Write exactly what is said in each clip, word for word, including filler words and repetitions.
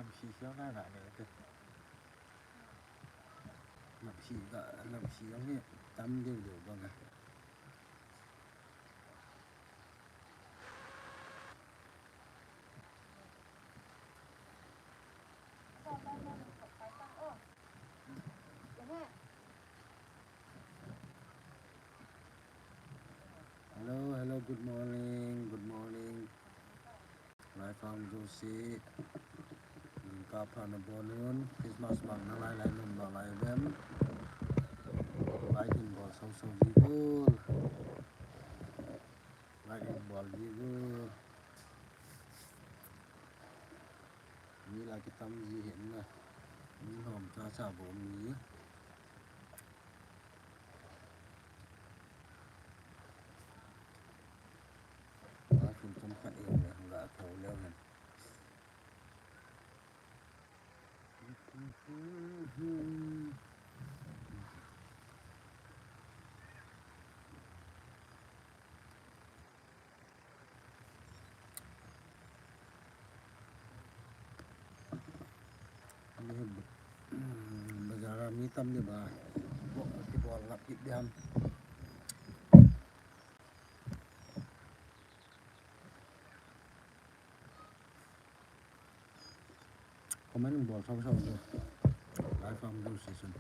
Lamsi siang na na ne te. Lamsi ga, lamsi ang he tam deu deu bang a. Hello, hello, good morning, good morning. Lai fam jouse, jingkah pha nabon un, Christmas mang nalai lai nom nalai vem. Lai kin bol sau sau ji ul. Lai kin bol ji ul. Mi la kitam ji hen na. Mi lhom cha cha bol mi. Ba kin tum khat in na ga thau leo hen. Bazar a mi tam le ba, bo-, kibol ngap kit diham. Comment bol sau sau jo. Lai fam jouse chun.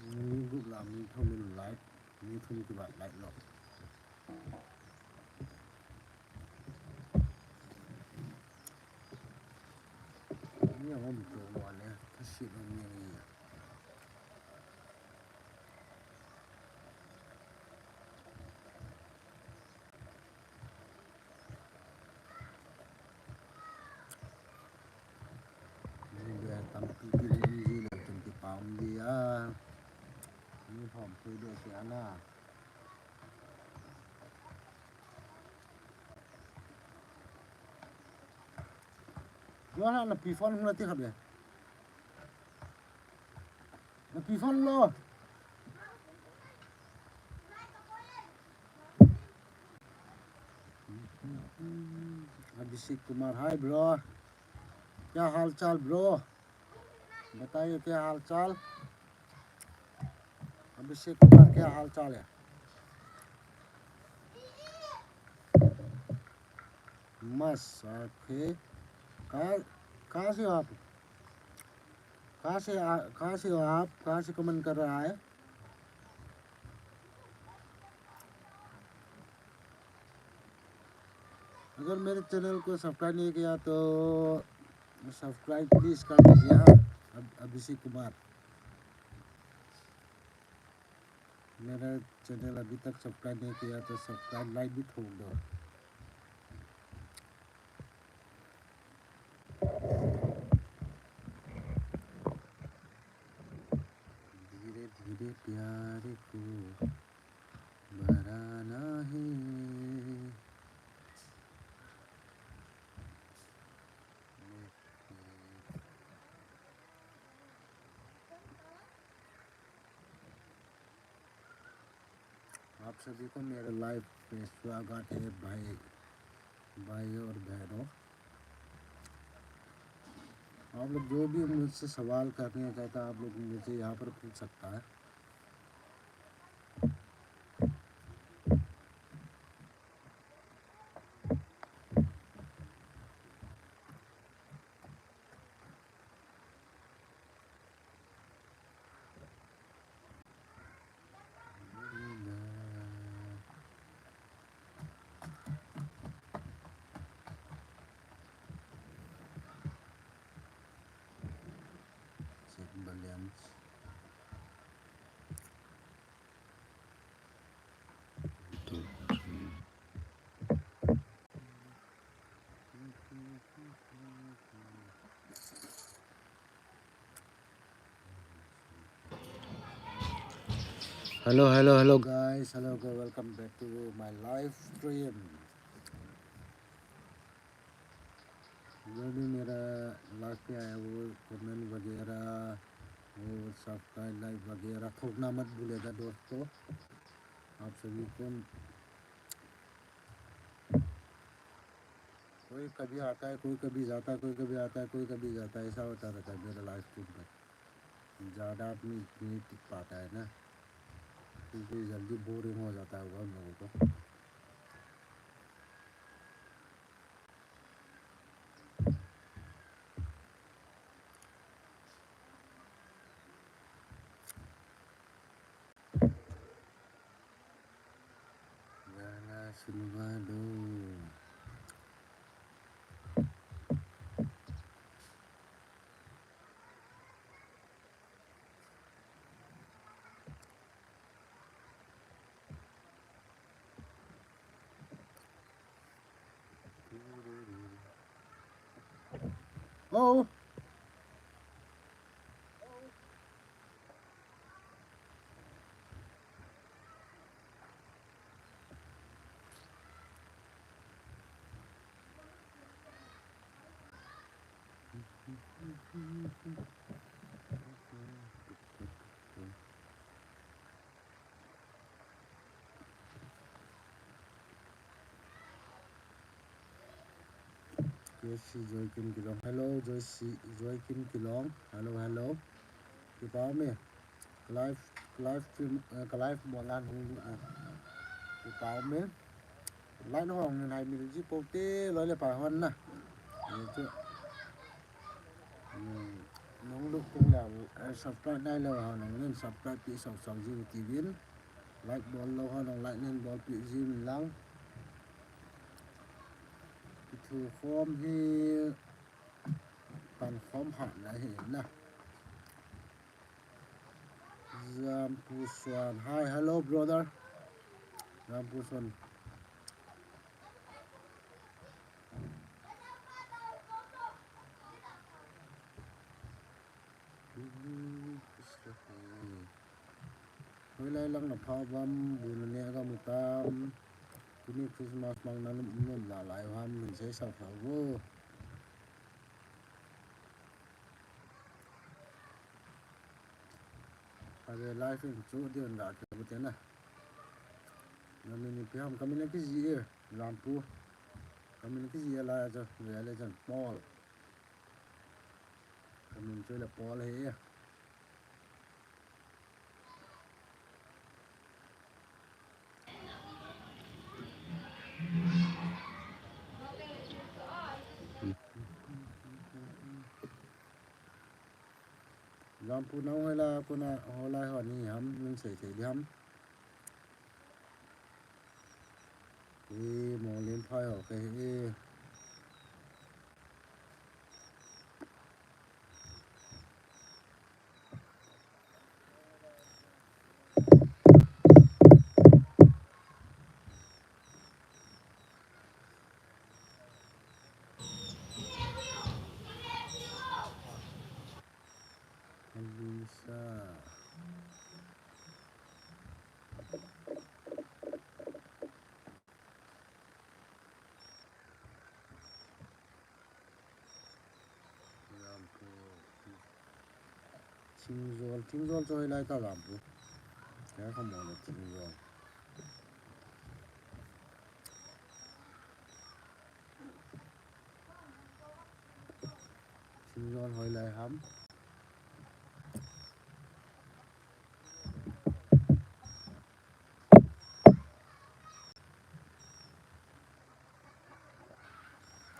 Mi gup la mi thum in like, mi thum kibat like lo. Mi a um to wa le, thasit um mi ni. Ni be tampi pi le ni le kin ti pam dia. Ni hom pe de ke ana. Yo na na pi phone na ti khat be. Na pi phone lo. Abhishek Kumar, hi bro. क्या हाल चाल bro? बताइए क्या हाल चाल? अभिषेक कुमार, क्या हाल चाल है? मस्त, ओके। कहाँ, कहाँ से हो आप? कहाँ से आ, कहाँ से हो आप? कहाँ से कमेंट कर रहा है? अगर मेरे चैनल को सब्सक्राइब नहीं किया तो सब्सक्राइब प्लीज कर दीजिए, हाँ। अब-, अभिषेक कुमार, मेरा चैनल अभी तक सब्सक्राइब नहीं किया तो सब्सक्राइब, लाइक भी ठोक दो। धीरे धीरे प्यार को बढ़ाना है। आप सभी को मेरे लाइव पे स्वागत है भाई, भाई और बहनों। आप लोग जो भी मुझसे सवाल करने चाहता है, आप लोग मुझे यहाँ पर पूछ सकता है। Check balance. Hello, hello, hello guys. Hello, guys. Welcome back to my live stream. जो भी मेरा लाइव पे आया वो कमेंट वगैरह, वो सब्सक्राइब, लाइक वगैरह ठोकना मत भूलेगा दोस्तों। आप सभी को कोई कभी आता है, कोई कभी जाता है, कोई कभी आता है, कोई कभी जाता है, ऐसा होता रहता है मेरा लाइव स्ट्रीम पर। ज़्यादा आदमी नहीं टिक पाता है ना, क्योंकि जल्दी बोरिंग हो जाता है हम लोगों को। गाना सुनवा दो। Oh. K C Joykim Kilong. Hello, Joyce, Joykim Kilong. Hello, hello. Kipa me. Live, live stream, eh, ka live mo lan hung, eh, kipa me. Line hong ngai mil ji po te loi le pai hon na. Ye chu. Hmm, nung luk tung le, eh, subscribe nai le ha nung nin subscribe pi sau sau ji ti vin. Like bol lou ha nung like nin bol pi ji min lang. Thu khom hi pan khom ha na hi na. Jampu Suan. Hi, hello, brother. Jampu Suan. Hoilai lang na pha uvam, bu na ne ga mu tam. Tuni Christmas mang na lum lum la lai ham min sei sa sa vo. Are live in chu dion da ke bu te na. Na min ni pi ham ka min ki ji e, Jampu. Ka min ki ji e la ja, ve le jan Paul. Ka min chu le Paul he. Jampu nau hoilai a kona hoilai ho ni ham, min sei thei di ham. E, Monglen phai ho ke e. Alisa. Jampu. Thingjol, Thingjol chu hoilai ta Jampu. Kei ka mo le Thingjol. Thingjol hoilai ham.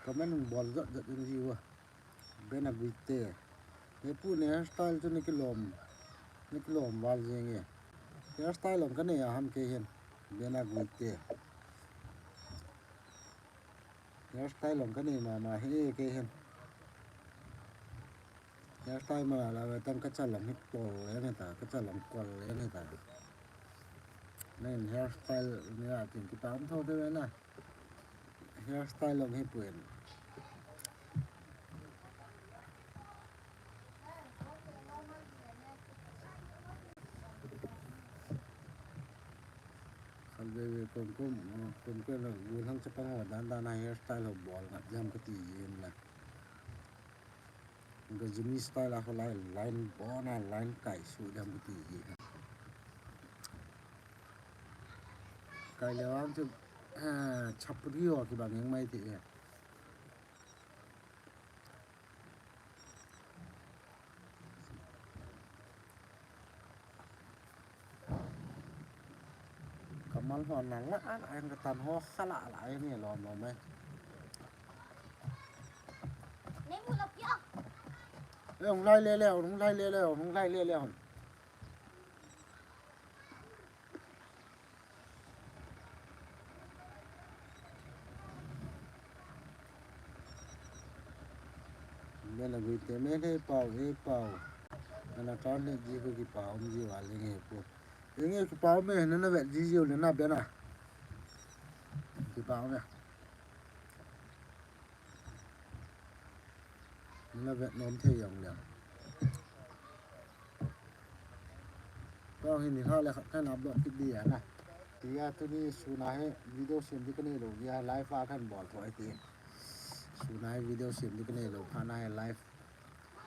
Comment hung bol jat jat in ji uva. Bena Guite. He pu ne hairstyle chu ne kilom. Ne kilom val jeng e. Hairstyle hung ka nei a ham kei hin. Bena Guite. Hairstyle hung ka nei mama hi kei hin. Hairstyle ma la ve tang ka chalong hi tol le ne ta, ka chalong kol le ne ta. Nen hairstyle ni la tin ki tam tho te na. Hairstyle long hi puen. Khalveve kum kum, kum kum la, gu lang chapang ho dan dan a hairstyle ho bol ngat jam kati jin la. Gajini style a kholai line bona line kai su dam ti ji. Kai le wang chu, ah, chapri ho kibang jeng mai ti e. Kamal ho na la an ang katan ho khala la ai ni lom lom mai. Hung lai le le, hung lai le le, hung lai le le. Bela gui te me le pau, e pau. Ana kan le ji ko ki pau, um ji wa le nge ko. E nge ki pau me, na na vet ji ji le na bena. Ki pau me. Na vet nom thei jong le. Ko hin ni ha le khat kan upload kit di ya na. Tia tuni suna hi video sem di ka nei lou ya, live a kan bol tho ai ti. Suna hi video sem di ka nei lou, pha na hi live.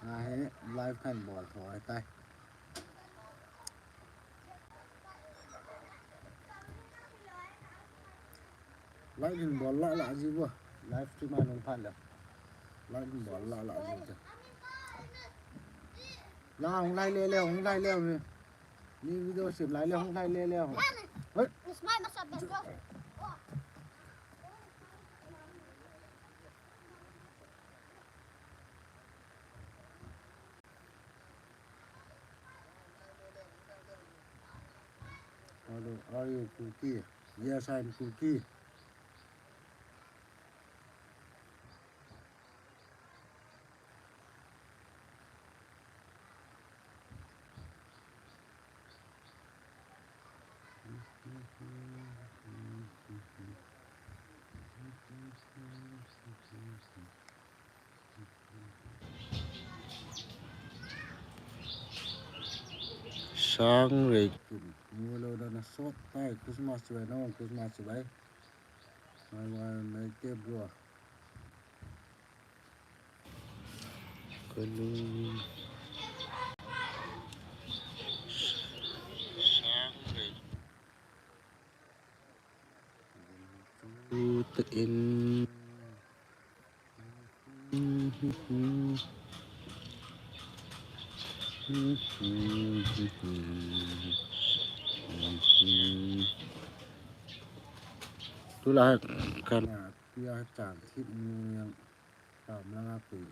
Na hi live kan bol tho ai tai. Live in bol la la ji bo. Live stream a nung phan le. Live in bol la la ji te. La hung lai le le, hung lai le ni. Ni video sem lai le, hung lai le le. Hoi. It's my masa best bro. Hello, are you Kuki? Yes, I'm Kuki. Sang rei tum. Mu lo da na sot tai Christmas chibai na Christmas chibai. Mai mai mai te bro. Kalu. Sang rei. Tu te in. Tulai kana pia chang thip nu yang pam langa pui.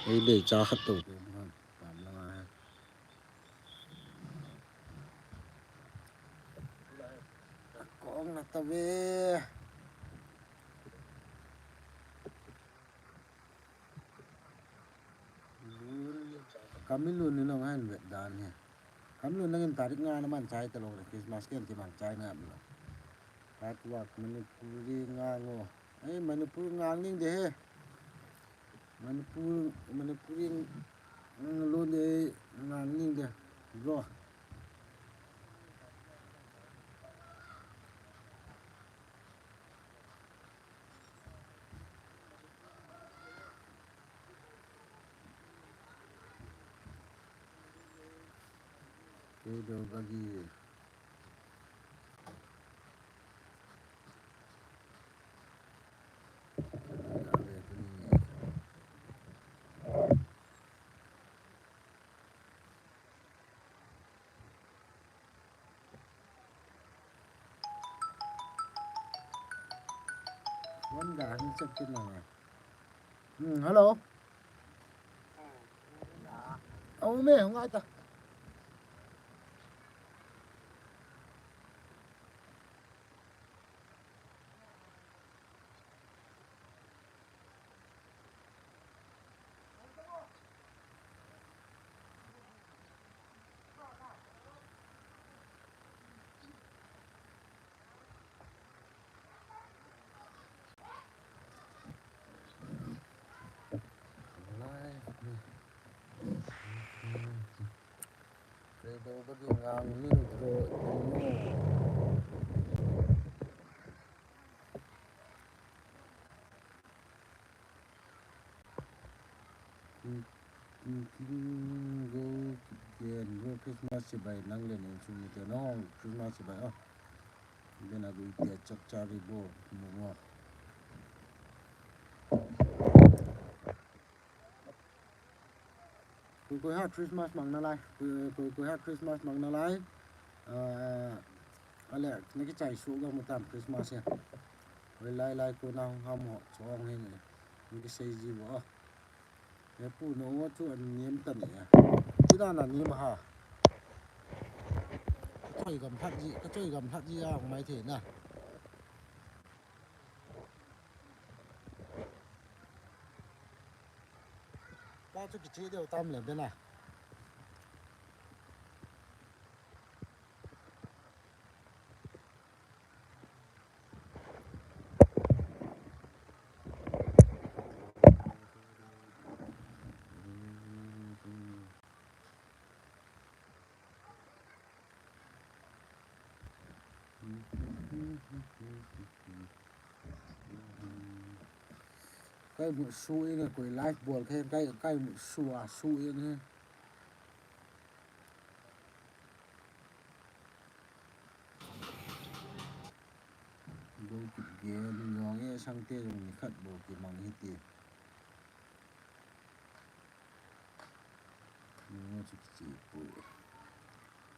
Ei dei cha khat to te han pam langa. Kong na ta ve. Kamilun ni nong han vet dan he. Kamilun nangin tarik nga na man chai ta lo Christmas ken ti man chai na lo. Patwak Manipuri nga ngo. Ei, Manipur ngang ning de he. Manipur, Manipuri, mm, lo de ngang ning de. Bro. Kei do bagi. Wan ga hung chat kin na. Hmm, hello. Au me, hung ai ta. Go, go, Christmas chibai nang le nin sum ni te no, Christmas chibai, oh. Bena go ite chak chari bo, mo mo. Koi, koi ha Christmas mang nalai. Koi, koi, koi ha Christmas mang nalai. Ah, ale, na kichai su ga mu tam Christmas ya. Koi lai lai ko na hung ham ho, chong hin. Ni kisei ji bo. He pu no chu an nem ta ni a. Ti da na nem ha. Ka choi gam phat ji, ka choi gam phat ji a mai the na. Pa chu kichi deu tam le be na. Kai mu su in koi live bol kai, kai, kai mu su a su in he. Bol kit ge ni jong e sang te jong ni khat bol ki mang hi ti. Ni mo chu ki chi pu.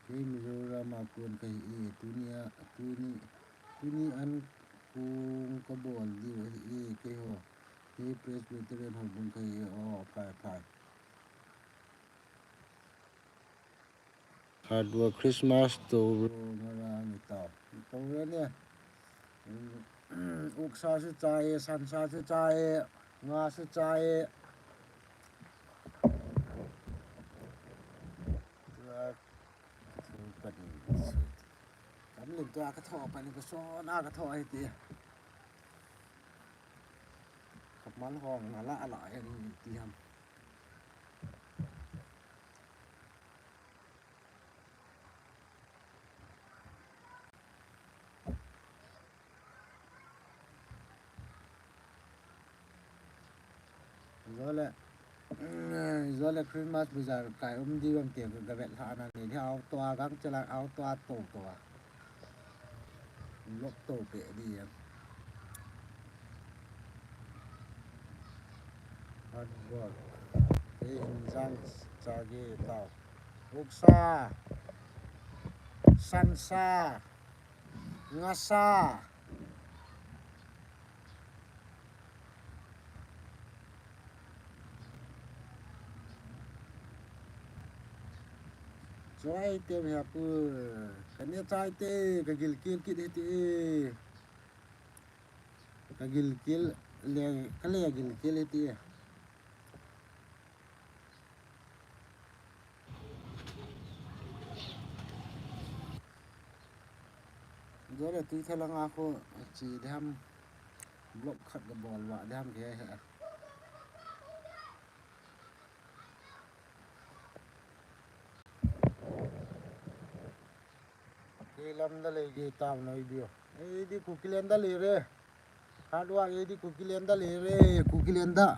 Kei Mizoram a kon ka hi e, tuni a, tuni, tuni an kong ka bol diu ahi e, kei ho. Kei Presbyterian houbung ka hi e, oh, phai, phai. Hardware Christmas to ro ngarang itao. Ito ro ne. Uksa su chai, sansa su chai, nga su chai. Tua, tu pani su. Kam lim tua ka tho pani ko so na ka tho ai ti. Kamal hong na la la en ti ham. Jole, jole Christmas bazar kai um di bang te ga vet lha na ni di auto a gang chala auto a to to a. Lok to pe di ya. Hard work. Kei hin jang chage tao. Uksa. Sansa. Ngasa. Chai te mia pu. Kane chai te ka gilkel kit hiti. Ka gilkel le, ka le gilkel hiti. Jole tui thalang a kho chi deham block khat ka bol wa deham ke he. Kei lam da lei kei tam noi bio. Ei di Kuki len da lei re. Hardware ei di Kuki len da lei re. Kuki len da.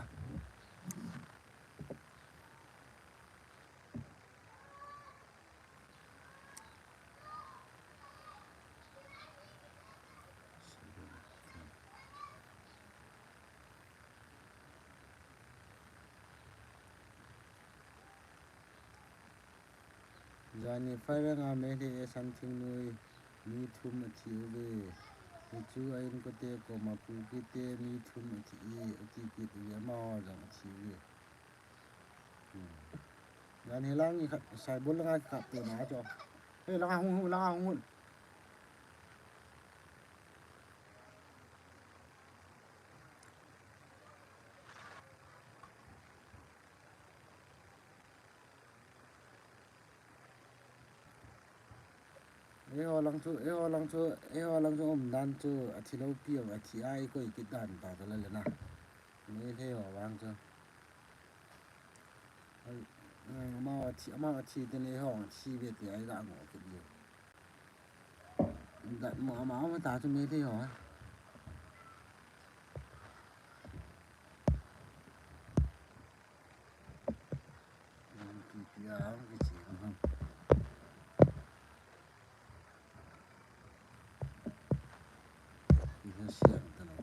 Jani Phairanga Meitei e San Thingnoi mi thum athi uve. Hichu a inkote koma Kukite mi thum athi e, ati kit uve, amaho jong athi uve. Hmm. Jani lang i khat, Saibol langa khat to na cho. He langa hung hung, langa hung hung. Eiho lang chu, eiho lang chu, eiho lang chu umdan chu athi lou pi, athi a i koi kit dan ta chu la le na. Meitei ho vang chu. Ai, amau athi, amau athi te le eiho athi ve ti a i ga ngo kit le. Dat mo ama ama ta chu Meitei ho. Ang kichi ang. Iha siang ta lo.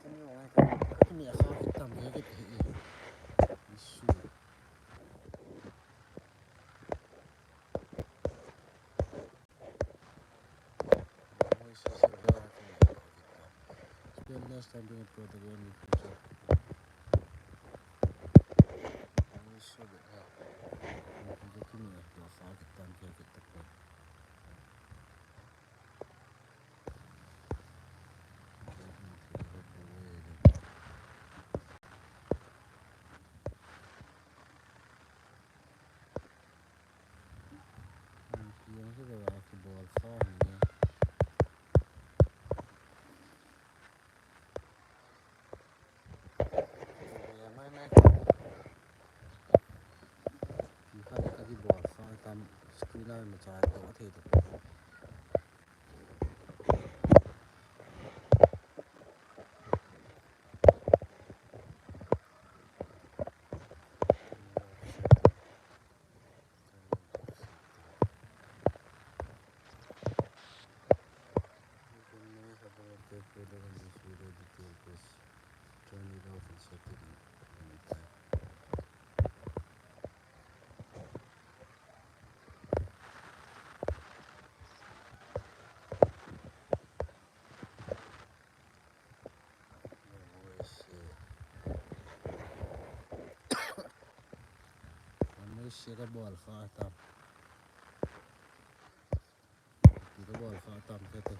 Kini ong ai ka, kini a kha tam ya ke te. Isu. Spend less time doing a project when you finish it. Always show the help. When you do to me, your father can take it to me. Piang se ba kibol kha ni. Mai mai. Ki kha ka kibol kha tam screen a ma cha to thei to. You can manage how to take photo in this video detail, please turn it off and set it in anytime. Oi, se. Oi, se ka bol kha tam. Ti ka bol kha tam ka te.